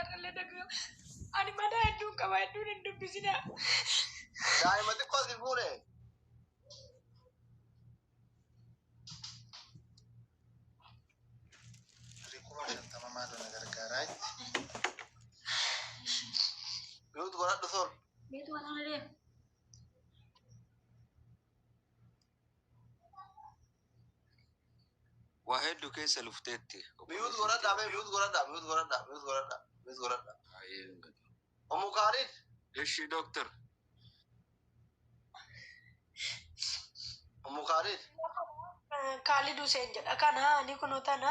har'allee dhaga'ama. Ani madaa hedduun qaba hedduun hin dubbisinaa. Daa'ima xiqqoo si fuudhe. Birrii 50,000 maaloo na gargaaraa jetti. Mute godhadhu sol. Beetu waan kana deemu. Waa hedduu keessa lufteetti Mute obboleessi godhadhaa kee. mee mute godhadhaa mute godhadhaa mute godhadhaa mute godhadhaa. Ummu Kaalid. Ishi doctor. Ummu Kaalid. Kaalid Huseen jedha. Kana ani kunoo tana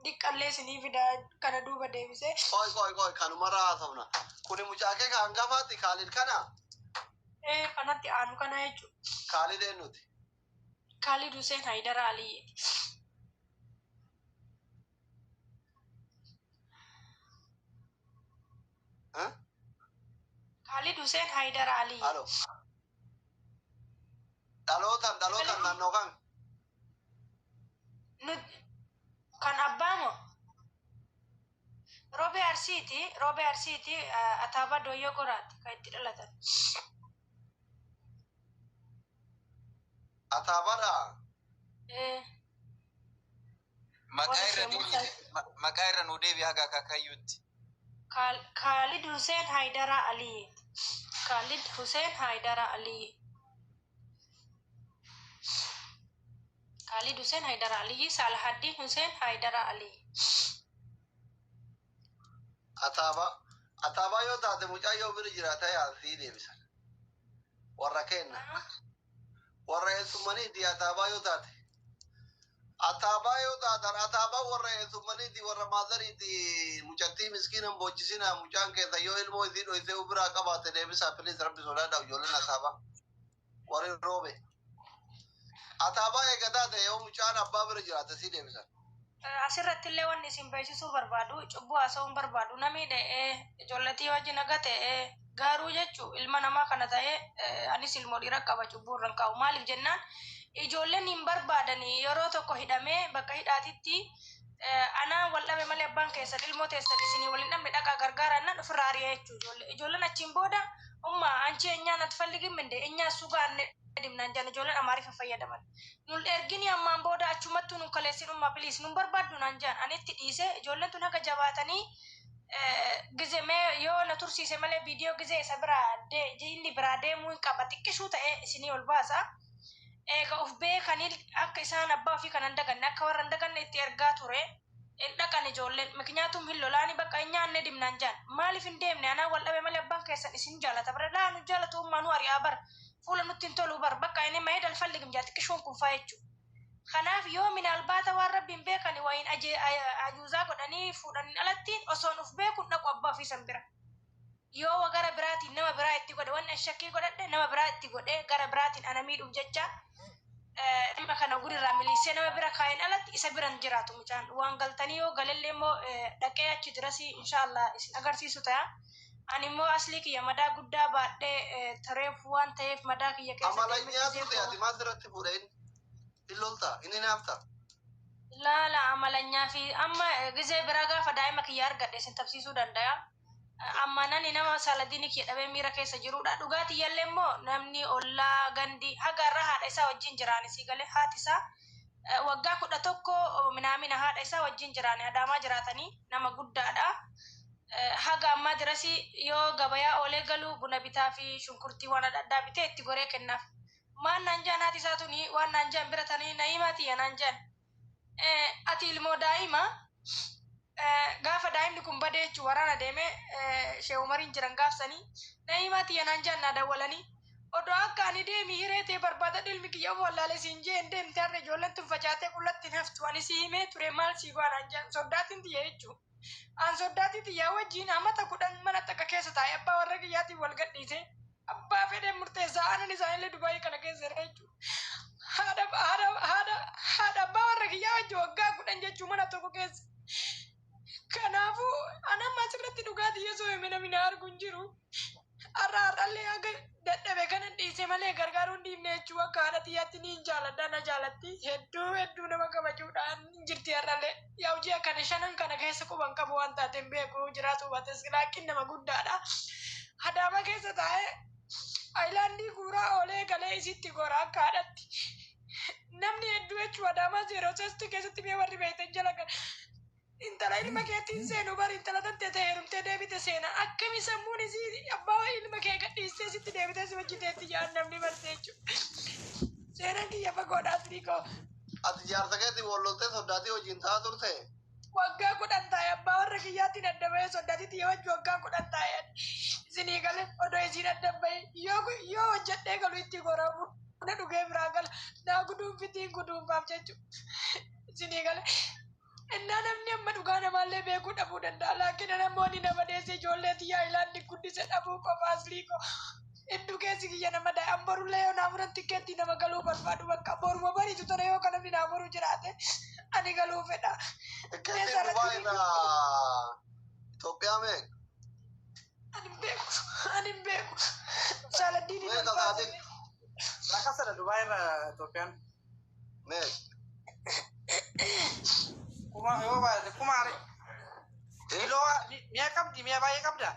diqqallee isinii fida kana duuba deebisee. Qoy qoy qoy kanumarraa haasofna. Kuni mucaa kee ka hangafaati Kaalid kana? Ee kanatti aanu kana jechuudha. Kaalid eenyuti? Kaalid Huseen Haydara Aliyyeeti. Huh? Kaalid Huseen Haydara Aliyye. Alo. Dhalootaan dhalootaan naannoo kami? Kan abbaa moo? Roobee Arsiiti, Roobee Arsiiti, Ataabaa Dooyyoo Goraati kan itti dhalatan. Ataabaadha. Ee. Maqaa Warra irra Sheemuu deebi maqaa irra nuu deebi haga akaakayyuutti. Kaalid Huseen Haayidaraa Aliyyeeti. Kaalid Huseen Haayidaraa Aliyyee. Kaalid Huseen Haayidaraa Aliyyii Saalahaddiin Huseen Haayidaraa Aliyyii. Ataabaa Ataabaa yoo taate mucaa yoo bira jiraata yaa sii deebisan. Warra keenna. Warra eessummaniiti ataabaa yoo taate. Ataabaa yoo taatan ataabaa warra eessummaniiti warra maazariiti mucattii miskiina hin boochisinaa mucaan keessa yoo ilmoo isii dhoysee biraa qabaate deebisaa please rabbi sodaadhaa ijoolleen ataabaa. Warri roobe. Ataabaa eega taate yoo mucaan abbaa bira jiraate sii deebisan. Asirratti illee wanni isin beeksisuu barbaadu cubbuu haasa'uu hin barbaadu na miidhe ee ijoolletii wajji na gate ee gaaruu jechu ilma namaa kana ta'ee anis ilmoo dhiira qaba cubbuu irra hin kaa'u maaliif jennaan ijoolleen hin barbaadani yeroo tokko hidhamee bakka hidhaatitti anaan wal dhabe malee abbaan keessan ilmoo teessan isinii wal hin dhabne dhaqaa gargaaraa jennaan ofirraa ari'ee jechuu ijoollee ijoolleen achiin booda umma anchi enyaan atfalligim inde enyaa sugaa annedim naan jedhan ijoolleen amaariffa fayyadaman Nun ergini ammaan booda achumattuu nun kaleessin umma please nun barbaaddu naan je'an ani itti dhiise ijoolleen tun haga jabaatanii gize mee yoo na tursiise malee video gizee isa biraa de inni biraa deemuu hin qaba xiqqishuu ta'ee isinii ol baasa eega of beekanii akka isaan abbaa ofii kana hin daganne akka warra hin daganne itti ergaa ture hin dhaqan ijoolleen miknyaatum hin lolaani bakka hin nyaanne dimnaan je'an maaliif hin deemne anaa wal dhabe malee abbaan keessan isin jaalata bara laa nu jaalatu ummaa nu ari'aa bar Fuula nutti hin toluu bar bakka inni mahed alfalligim jaa xiqqishoon kun faa jechu kanaaf yoo minaalbaata waan rabbiin beekani wayin aje ajuuzaa godhanii fuudhanin alattiin osoon uf beekun dhaqu abbaa ofii san bira yoo wa gara biraatiin nama biraa itti godhe wanni an shakkii godhadhe nama biraa itti godhee gara biraatiin ana miidhuuf jecha dhimma kana gurirraa miliisee nama bira kaayeen alatti isa bira hin jiraatu mucaan waan galtanii yoo galellee immoo dhaqee achi dirasii insha Allah isin agarsiisu ta'a Ani immoo aslii kiyya madaa guddaa baadhee tureef waan ta'eef madaa kiyya keessa deemee Amalanyaa gizee turte ati koo maal sirratti fuudhe inni? Hin loltaa? Hin hinaaftaa? Laala amalanyaa fi amma gizee biraa gaafa daa'ima kiyya argadhe isin tabsiisuu dandaya. Amma nani nama saaladiini kiyya dhabee miira keessa jiruudha. Dhugaa tiyyallee immoo namni ollaa gandi haga har'a haadha isaa wajjin jiraani sii galee haati isaa waggaa 11 minaamina haadha isaa wajjin jiraani adaamaa jiraatanii nama guddaadha. Haga ammaa dirasi yoo gabayaa oolee galu buna bitaafi shunkurtii waan adda addaa bitee itti goree kennaaf. Maal naan je'an haati isaa tuni waan naan je'an bira tanii Na'iimaa tiyya naan je'an. Ati ilmoo daa'ima gaafa daa'imni kun badee jechuun waraana deemee Sheeh Umariin jiran gaaf sanii Na'iimaa tiyya naan je'an naa dawwalanii odoo akka ani deemi hiree tee barbaadadhu ilmi kiyya of wallaale siin je'een deemte har'a ijoolleen tun facaatee qullatti hin haftu ani sii himee ture maal sii go'a naan je'an soddaatiin tiyya jechuun. An soddaatii tiyyaa wajjiin amata 10 mana takka keessa taa'e abbaa warra kiyyaatiin wal gadhiise abbaa fedheen murteessaa aanan isaanillee Dubaayii kana keessa jira jechuudha. Haadha haadha haadha haadha abbaa warra kiyyaa wajji waggaa 10 jechuu mana tokko keessa. Kanaafuu an amma asirratti dhugaa tiyya osoo hime namni na argu hin jiru. Har'a har'allee haga dadhabe kana dhiise malee gargaaruu hin dhiifne jechuu akka haadha xiyyaatti ni jaaladha na jaalatti hedduu hedduu nama kabajuudhaan jirti har'allee. Yaa hojii akkana shanan kana keessa quban qabu waan taateen beeku jiraatu baates laakiin nama guddaadha. Adaama keessa taa'ee aayilaandii guuraa oolee galee isitti gora akka haadhatti. Namni hedduu jechuun Adaamaa 03 keessatti mee warri beektan jala kan intala ilma keetiin seenu bari intala tantee ta'e heerumtee deebite seena akkami sammuun isii abbaa ilma kee gadhiistee sitti deebitee si wajji teetti jedhan namni barte jechuudha. Seenaan kiyya fagoodha asii koo. Ati jaarsa keetiin wal loltee soddaatii wajjin ta'aa turte. Waggaa 10 taa'e abbaa warra kiyyaatiin adda bahee soddaatitti yoo wajji waggaa 10 taa'e isinii gale odoo isiin adda bahee yoo hojjedhee galu itti gora buna dhugee biraa gala naa guduunfitiin guduunfaaf jechuudha isinii gale. Innaa namni amma dhugaa namaallee beekuu dhabuu danda'a laakiin namoonni nama deesse ijoollee tiyyaa ilaalli guddise dhabuu qofa aslii koo. Hedduu keessi kiyya nama daa'e an borullee yoo naa muran tikkeettii nama galuu barbaadu bakka boruma bariitu tana yoo kan namni naa muru jiraate ani galuu fedha. Tikkeettiin Dubaay irraa Itoophiyaa meeqa? Ani hin beeku ani hin beeku. Saaladdiin hin Meeqa saatiin? Rakkasadha Dubaay irraa Itoophiyaan. Meeqa? Kuma yoo baay'ate kuma ari. Kiiloo mi'a qabdi mi'a baay'ee qabda.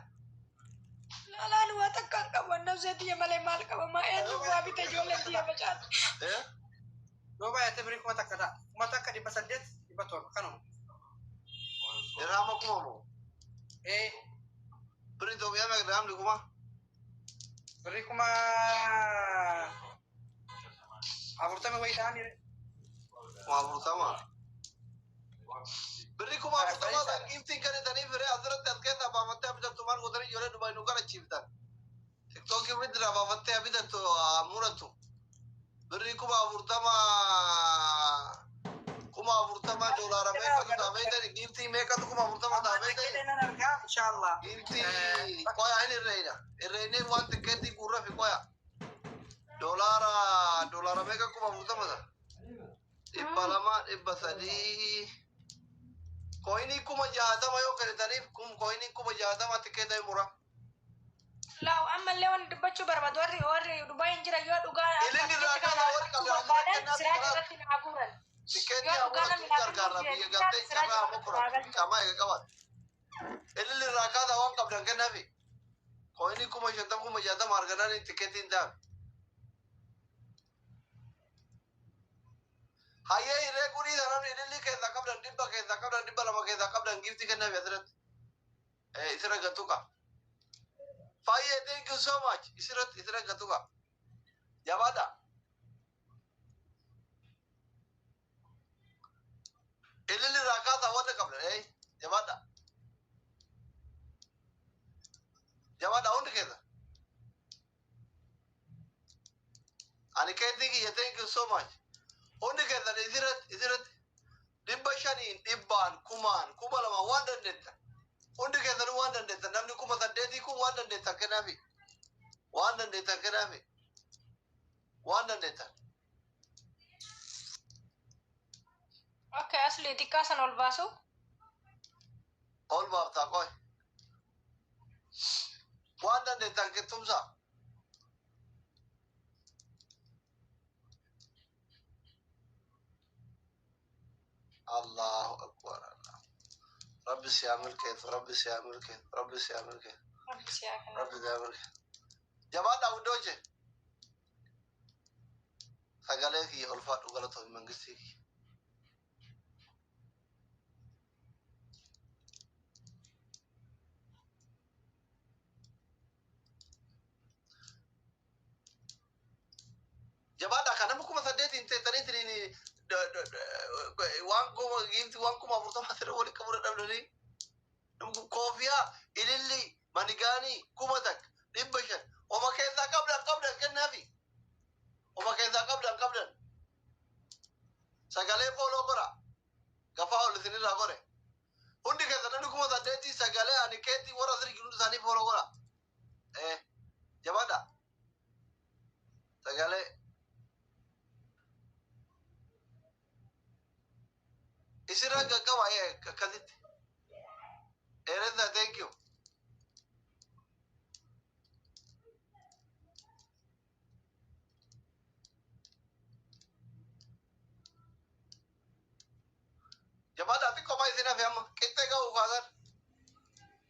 Laalaan waa takka hin qabu annabsee tiyya malee maal qaba maa eenyu waa bite ijoolleen tiyya facaate. Eh? Yoo baay'ate birii 1000 ta'a. 1800 700 kanuma. Dirhama kuma moo? Ee. Birri Itoophiyaa meeqa dirhamni kuma? Birrii 40,000 wayii ta'anii. 40,000. Birri 40,000 ta'an giiftiin kennitanii firee asirratti as keessaa baafattee bitattu maal gootanii ijoollee Dubaay nu galachiiftan. Tiktookii bidira baafattee bitattu murattu. Birrii 40,000 40,000 doolaara meeqatu ta'a beektani? Giiftii meeqatu 40,000 ta'a beektani? Nan argaa inshallah. Giiftii qoya hin irreeyna. Irreeynee waan tikkeettii guurra fi qoya. Doolaara meeqa 40,000 ta'a? 200 300. Koinii 60,000 yoo kennitaniif koinii 60,000 tikkeeta hin mura. Laaw ammallee wanni dubbachuu barbaadu warri Dubaay hin jiran yoo dhugaa Ilin irraa kana warri qabdan barbaadan siraaj irratti naa guuran. Tikkeetti Yoo dhugaa haa namni muratu gargaarra biyya galtee siraaj carraa haa irratti naa muratu galchan. qaamaa eega qaban. Ilin irraa kaata waan qabdan kennafi. Koinii 50,000 60,000 arganaan tikkeettiin ta'an. Hayyee hirree gurii namni ililli keessaa qabdan 100 keessaa qabdan 200 keessaa qabdan giiftii kennafi asirratti. Isirra gattuqa. Fayyee, thank you so much. Isirratti isirra gattuqa. Jabaadha. Ililli irraa kaasaa wanta qabdan. Jabaadha. Jabaadha hundi keessa. Ani keetii kiyya, thank you so much. Hundi keessan isirratti isirratti 500n 100n 1000n 2000 waan dandeettan. Hundi keessan waan dandeettan namni 8,000 kun waan dandeettan kennaafi. Waan dandeettan kennaafi. Waan dandeettan. Okay, asli xiqqaa san ol baasu. Ol baaftaa qoy. Waan dandeettan qixxumsa. Allahu akbar. Allah. Rabbi si haa milkeessu, Rabbi si haa milkeessu, Rabbi si haa milkeessu, Rabbi si haa kennu. Rabbi si haa milkeessu. Jabaadhaa guddooche. Sagalee kiyya ulfaadhu galatoomi mangistii kiyya. Jabaadhaa kan nama 8,000 teessaniitiin waan kuma giiftii waan 40,000 sirra walitti qabuu dadhabdanii. Koofiyaa ililli manigaanii 1000 500 oma keessaa qabdan qabdan kennaafi. Oma keessaa qabdan qabdan. Sagalee follow godha. Gafaa ol isinirraa godhe. Hundi keessa namni 8,000 sagalee ani keetii warra sirri jiru isaanii follow godha. Jabaadha. Sagalee. Isirra qaqqaba akkasitti. Dheeressa, thank you.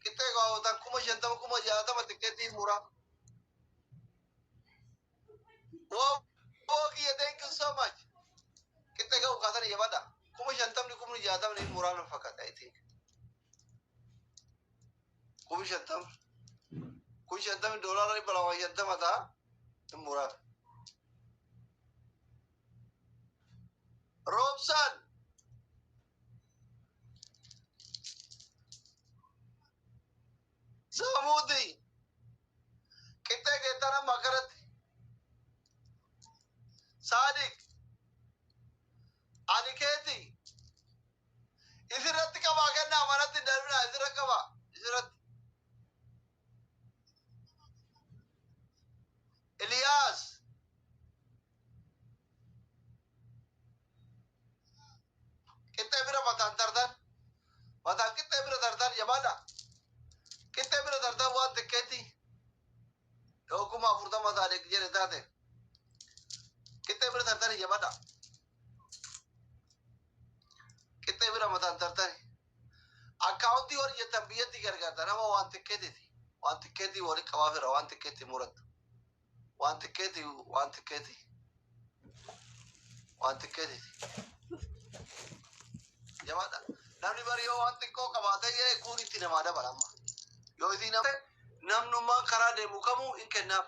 Qixxee kaawwatan 50,000 60,000 tikkeettii muraa. Woo kiyya, thank you so much. Qixxee ga'u kaasanii jabaadha. 50,000 60,000 muraa na fakkaata, I think. 50,000. 50,000 $250 ta'a. Hin muraaf. Roobsaan. Samuuti. Qixxee keettan amma akkanatti. Saadiq. Ani keeti. Isirratti qabaa kennaa, manatti hin darbinaa, isirra qabaa. Isirratti. Iliyaas. Qixxee bira mataan tartan. Mataan qixxee bira tartan, jabaadha. Qixxee bira tartan waan xiqqeetti. Yoo 40,000 Saadiq jedhe taate. Qixxee bira tartani, jabaadha. Qixxee bira mataan tartani. Akkaawuntii warri jettan biyyatti gargaarta nama waan xiqqeetiti. Waan xiqqeetii walitti qabaa fira, waan xiqqeetti murattu. Waan xiqqeeti, waan xiqqeeti. Waan xiqqeetiti. Jabaadha. Namni bari yoo waan xiqqoo qabaatee jedhe kun itti namaa dabala amma. Yoo isin namnummaan karaa deemu kamuu hin kennaaf.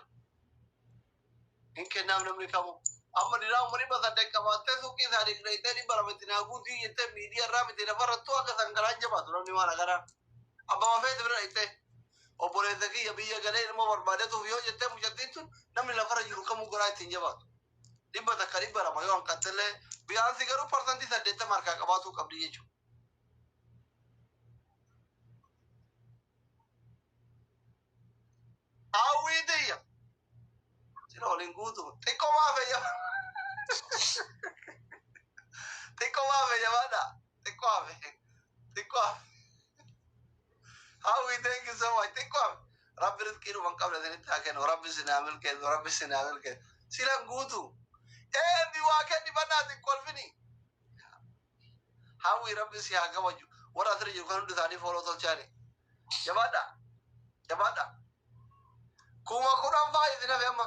Hin kennaaf namni kamuu. Amma dhiraa umurii 8 qabaattee suuqii isaa dhiqdheettee 200 itti naa guutii jettee miidiyaa irraa miti lafarrattuu akka sangaraan jabaatu namni maal agaraa. Abbaa feete bira dhaqxee obboleessa kiyya biyya galee ilmoo barbaadetuuf yoo jettee mucattiin sun namni lafarra jiru kamuu garaa ittiin jabaatu. 100, 200 yoo hanqattellee biyyaansi garuu 80% harkaa qabaatuu qabdi jechuudha. Hawwii tiyya. Sila waliin guutu. Xiqqoo maafe jaba. Xiqqoo maafe jabaadha. Xiqqoo hafe. Xiqqoo hafe. Hawwii, thank you so much. Xiqqoo hafe. Rabbi rizqii dhuma hin qabne isinitti haa kennu. Rabbi isin haa milkeessu. Rabbi isin haa milkeessu. Silan guutu. Ee waa kenni bannaati kolfini. Hawwii, Rabbi si haa kabaju. Warra asirra jiru kan hundi isaanii follow tolchaani. Jabaadha. Jabaadha. 10,000 fa'aa isin hafe amma.